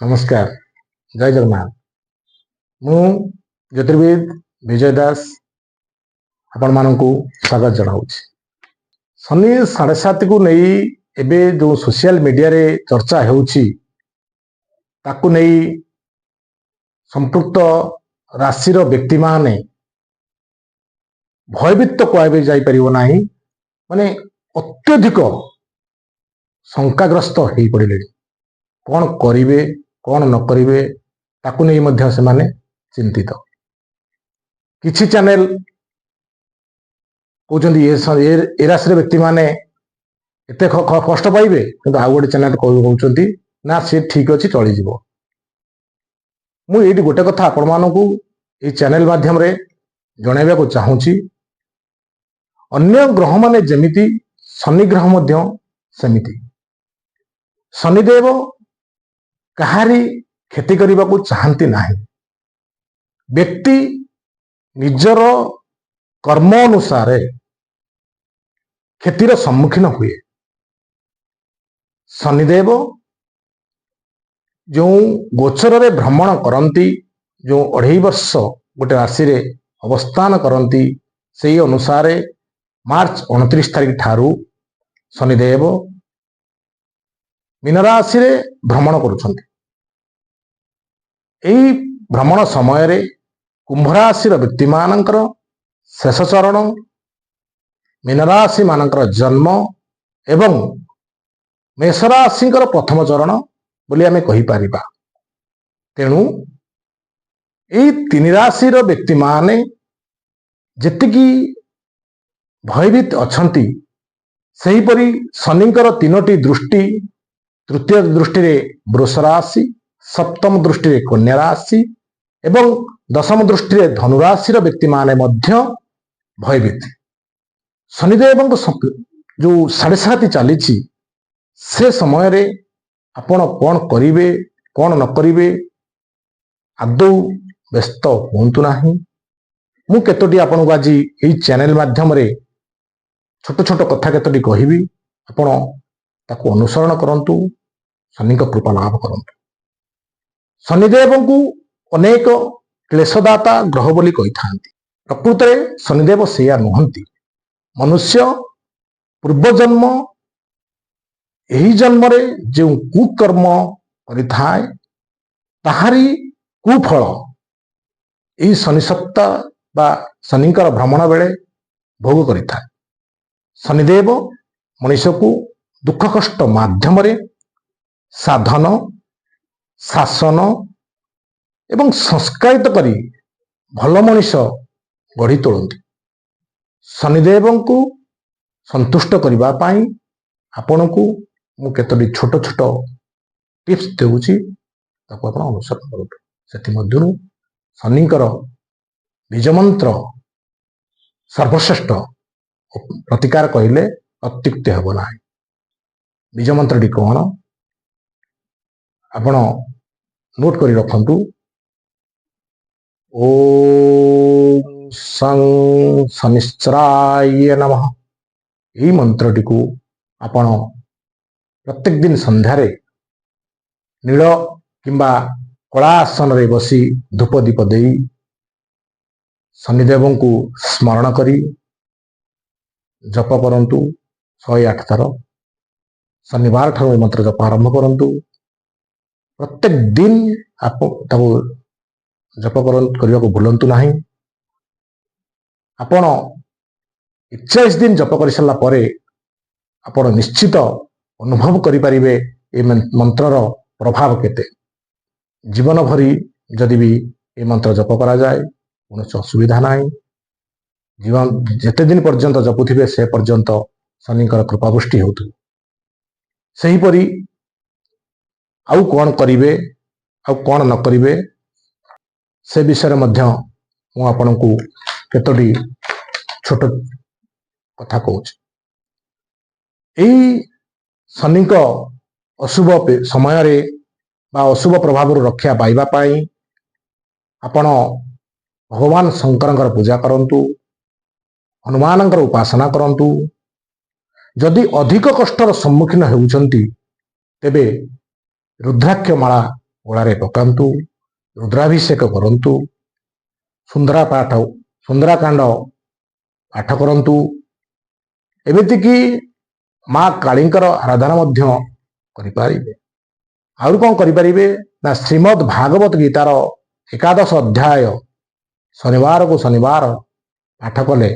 ନମସ୍କାର, ଜୟ ଜଗନ୍ନାଥ। ମୁଁ ଜ୍ୟୋତିର୍ବିଦ ବିଜୟ ଦାସ ଆପଣମାନଙ୍କୁ ସ୍ୱାଗତ ଜଣାଉଛି। ଶନି ସାଢ଼େ ସାତିକୁ ନେଇ ଏବେ ଯେଉଁ ସୋସିଆଲ ମିଡିଆରେ ଚର୍ଚ୍ଚା ହେଉଛି, ତାକୁ ନେଇ ସମ୍ପୃକ୍ତ ରାଶିର ବ୍ୟକ୍ତିମାନେ ଭୟଭୀତ କୁହାବି ଯାଇପାରିବ ନାହିଁ, ମାନେ ଅତ୍ୟଧିକ ଶଙ୍କାଗ୍ରସ୍ତ ହେଇପଡ଼ିଲେଣି। କ'ଣ କରିବେ, କ'ଣ ନ କରିବେ, ତାକୁ ନେଇ ମଧ୍ୟ ସେମାନେ ଚିନ୍ତିତ। କିଛି ଚ୍ୟାନେଲ କହୁଛନ୍ତି ଏ ରାଶିର ବ୍ୟକ୍ତିମାନେ ଏତେ କଷ୍ଟ ପାଇବେ, କିନ୍ତୁ ଆଉ ଗୋଟେ ଚ୍ୟାନେଲ କହୁଛନ୍ତି, ନା, ସେ ଠିକ ଅଛି, ଚଳିଯିବ। ମୁଁ ଏଇଠି ଗୋଟେ କଥା ଆପଣମାନଙ୍କୁ ଏଇ ଚ୍ୟାନେଲ ମାଧ୍ୟମରେ ଜଣାଇବାକୁ ଚାହୁଁଛି। ଅନ୍ୟ ଗ୍ରହମାନେ ଯେମିତି, ଶନି ଗ୍ରହ ମଧ୍ୟ ସେମିତି। ଶନିଦେବ କାହାରି କ୍ଷତି କରିବାକୁ ଚାହାନ୍ତି ନାହିଁ। ବ୍ୟକ୍ତି ନିଜର କର୍ମ ଅନୁସାରେ କ୍ଷତିର ସମ୍ମୁଖୀନ ହୁଏ। ଶନିଦେବ ଯେଉଁ ଗୋଚରରେ ଭ୍ରମଣ କରନ୍ତି, ଯେଉଁ 2.5 ବର୍ଷ ଗୋଟେ ରାଶିରେ ଅବସ୍ଥାନ କରନ୍ତି, ସେଇ ଅନୁସାରେ ମାର୍ଚ୍ଚ 29 ତାରିଖ ଠାରୁ ଶନିଦେବ ମୀନ ରାଶିରେ ଭ୍ରମଣ କରୁଛନ୍ତି। ଏଇ ଭ୍ରମଣ ସମୟରେ କୁମ୍ଭ ରାଶିର ବ୍ୟକ୍ତିମାନଙ୍କର ଶେଷ ଚରଣ, ମୀନରାଶି ମାନଙ୍କର ଜନ୍ମ ଏବଂ ମେଷରାଶିଙ୍କର ପ୍ରଥମ ଚରଣ ବୋଲି ଆମେ କହିପାରିବା। ତେଣୁ ଏଇ ତିନି ରାଶିର ବ୍ୟକ୍ତିମାନେ ଯେତିକି ଭୟଭୀତ ଅଛନ୍ତି, ସେହିପରି ଶନିଙ୍କର ତିନୋଟି ଦୃଷ୍ଟି, ତୃତୀୟ ଦୃଷ୍ଟିରେ ବୃଷ ରାଶି, ସପ୍ତମ ଦୃଷ୍ଟିରେ କନ୍ୟା ରାଶି ଏବଂ ଦଶମ ଦୃଷ୍ଟିରେ ଧନୁରାଶିର ବ୍ୟକ୍ତିମାନେ ମଧ୍ୟ ଭୟଭୀତ। ଶନିଦେବଙ୍କ ଯୋଉ ସାଢ଼େ ସାତି ଚାଲିଛି, ସେ ସମୟରେ ଆପଣ କଣ କରିବେ, କଣ ନ କରିବେ, ଆଦୌ ବ୍ୟସ୍ତ ହୁଅନ୍ତୁ ନାହିଁ। ମୁଁ କେତୋଟି ଆପଣଙ୍କୁ ଆଜି ଏଇ ଚ୍ୟାନେଲ ମାଧ୍ୟମରେ ଛୋଟ ଛୋଟ କଥା କେତୋଟି କହିବି। ଆପଣ ତାକୁ ଅନୁସରଣ କରନ୍ତୁ, ଶନିଙ୍କ କୃପା ଲାଭ କରନ୍ତୁ। ଶନିଦେବଙ୍କୁ ଅନେକ କ୍ଲେଶଦାତା ଗ୍ରହ ବୋଲି କହିଥାନ୍ତି। ପ୍ରକୃତରେ ଶନିଦେବ ସେଇଆ ନୁହନ୍ତି। ମନୁଷ୍ୟ ପୂର୍ବଜନ୍ମ, ଏହି ଜନ୍ମରେ ଯେଉଁ କୁକର୍ମ କରିଥାଏ, ତାହାରି କୁଫଳ ଏହି ଶନି ସତ୍ତା ବା ଶନିଙ୍କର ଭ୍ରମଣ ବେଳେ ଭୋଗ କରିଥାଏ। ଶନିଦେବ ମଣିଷକୁ ଦୁଃଖ କଷ୍ଟ ମାଧ୍ୟମରେ ସାଧନ, ଶାସନ ଏବଂ ସଂସ୍କାରିତ କରି ଭଲ ମଣିଷ ଗଢ଼ି ତୋଳନ୍ତି। ଶନିଦେବଙ୍କୁ ସନ୍ତୁଷ୍ଟ କରିବା ପାଇଁ ଆପଣଙ୍କୁ ମୁଁ କେତୋଟି ଛୋଟ ଛୋଟ ଟିପ୍ସ ଦେଉଛି, ତାକୁ ଆପଣ ଅନୁସରଣ କରନ୍ତୁ। ସେଥିମଧ୍ୟରୁ ଶନିଙ୍କର ବୀଜମନ୍ତ୍ର ସର୍ବଶ୍ରେଷ୍ଠ ପ୍ରତିକାର କହିଲେ ଅତ୍ୟୁକ୍ତି ହେବ ନାହିଁ। ବୀଜ ମନ୍ତ୍ରଟି କ'ଣ, ଆପଣ ନୋଟ୍ କରି ରଖନ୍ତୁ। ଓଁ ସଂ ଶନିଶ୍ଚରାୟ ନମଃ। ଏହି ମନ୍ତ୍ରଟିକୁ ଆପଣ ପ୍ରତ୍ୟେକ ଦିନ ସନ୍ଧ୍ୟାରେ ନୀଳ କିମ୍ବା କଳା ଆସନରେ ବସି ଧୂପ ଦୀପ ଦେଇ ଶନିଦେବଙ୍କୁ ସ୍ମରଣ କରି ଜପ କରନ୍ତୁ 108 ଥର। ଶନିବାର ଠାରୁ ଏ ମନ୍ତ୍ର ଜପ ଆରମ୍ଭ କରନ୍ତୁ। ପ୍ରତ୍ୟେକ ଦିନ ଆପଣ ତାକୁ ଜପ କରିବାକୁ ଭୁଲନ୍ତୁ ନାହିଁ। ଆପଣ 41 ଦିନ ଜପ କରିସାରିଲା ପରେ ଆପଣ ନିଶ୍ଚିତ ଅନୁଭବ କରିପାରିବେ ଏ ମନ୍ତ୍ରର ପ୍ରଭାବ କେତେ। ଜୀବନ ଭରି ଯଦି ବି ଏ ମନ୍ତ୍ର ଜପ କରାଯାଏ, କୌଣସି ଅସୁବିଧା ନାହିଁ। ଜୀବନ ଯେତେ ଦିନ ପର୍ଯ୍ୟନ୍ତ ଜପୁଥିବେ, ସେ ପର୍ଯ୍ୟନ୍ତ ଶନିଙ୍କର କୃପାବୃଷ୍ଟି ହେଉଥିବ। ସେହିପରି ଆଉ କ'ଣ କରିବେ, ଆଉ କ'ଣ ନ କରିବେ, ସେ ବିଷୟରେ ମଧ୍ୟ ମୁଁ ଆପଣଙ୍କୁ କେତୋଟି ଛୋଟ କଥା କହୁଛି। ଏଇ ଶନିଙ୍କ ଅଶୁଭ ସମୟରେ ବା ଅଶୁଭ ପ୍ରଭାବରୁ ରକ୍ଷା ପାଇବା ପାଇଁ ଆପଣ ଭଗବାନ ଶଙ୍କରଙ୍କର ପୂଜା କରନ୍ତୁ, ହନୁମାନଙ୍କର ଉପାସନା କରନ୍ତୁ। ଯଦି ଅଧିକ କଷ୍ଟର ସମ୍ମୁଖୀନ ହେଉଛନ୍ତି, ତେବେ ରୁଦ୍ରାକ୍ଷ ମାଳା ଗୋଳାରେ ପକାନ୍ତୁ, ରୁଦ୍ରାଭିଷେକ କରନ୍ତୁ, ସୁନ୍ଦରା ପାଠ, ସୁନ୍ଦରାକାଣ୍ଡ ପାଠ କରନ୍ତୁ। ଏମିତିକି ମା କାଳୀଙ୍କର ଆରାଧନା ମଧ୍ୟ କରିପାରିବେ। ଆହୁରି କଣ କରିପାରିବେ ନା, ଶ୍ରୀମଦ୍ ଭାଗବତ ଗୀତାର 11 ଅଧ୍ୟାୟ ଶନିବାରକୁ ଶନିବାର ପାଠ କଲେ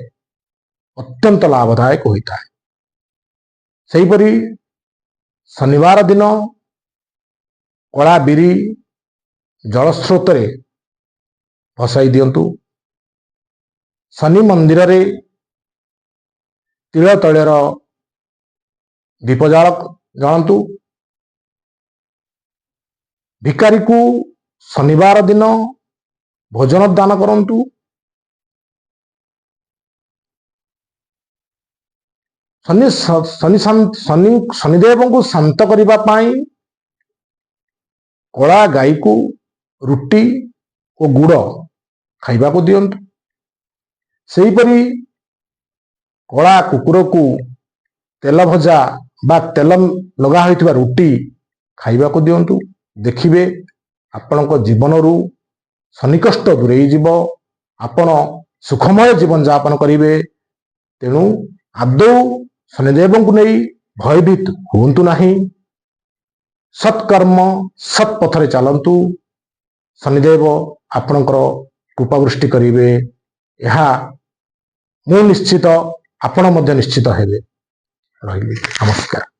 ଅତ୍ୟନ୍ତ ଲାଭଦାୟକ ହୋଇଥାଏ। ସେହିପରି ଶନିବାର ଦିନ କଳା ବିରି ଜଳସ୍ରୋତରେ ଭସାଇ ଦିଅନ୍ତୁ। ଶନି ମନ୍ଦିରରେ ତିଳ ତୈଳର ଦୀପ ଜାଳନ୍ତୁ। ଭିକାରୀକୁ ଶନିବାର ଦିନ ଭୋଜନ ଦାନ କରନ୍ତୁ। ଶନି ଶନି ଶନି ଶନିଦେବଙ୍କୁ ଶାନ୍ତ କରିବା ପାଇଁ କଳା ଗାଈକୁ ରୁଟି ଓ ଗୁଡ଼ ଖାଇବାକୁ ଦିଅନ୍ତୁ। ସେହିପରି କଳା କୁକୁରକୁ ତେଲ ଭଜା ବା ତେଲ ଲଗା ହୋଇଥିବା ରୁଟି ଖାଇବାକୁ ଦିଅନ୍ତୁ। ଦେଖିବେ, ଆପଣଙ୍କ ଜୀବନରୁ ଶନିକଷ୍ଟ ଦୂରେଇ ଯିବ, ଆପଣ ସୁଖମୟ ଜୀବନ ଯାପନ କରିବେ। ତେଣୁ ଆଦୌ ଶନିଦେବଙ୍କୁ ନେଇ ଭୟଭୀତ ହୁଅନ୍ତୁ ନାହିଁ। ସତ୍କର୍ମ, ସତ୍ ପଥରେ ଚାଲନ୍ତୁ, ଶନିଦେବ ଆପଣଙ୍କର କୃପାବୃଷ୍ଟି କରିବେ। ଏହା ମୁଁ ନିଶ୍ଚିତ, ଆପଣ ମଧ୍ୟ ନିଶ୍ଚିତ ହେବେ। ରହିଲି, ନମସ୍କାର।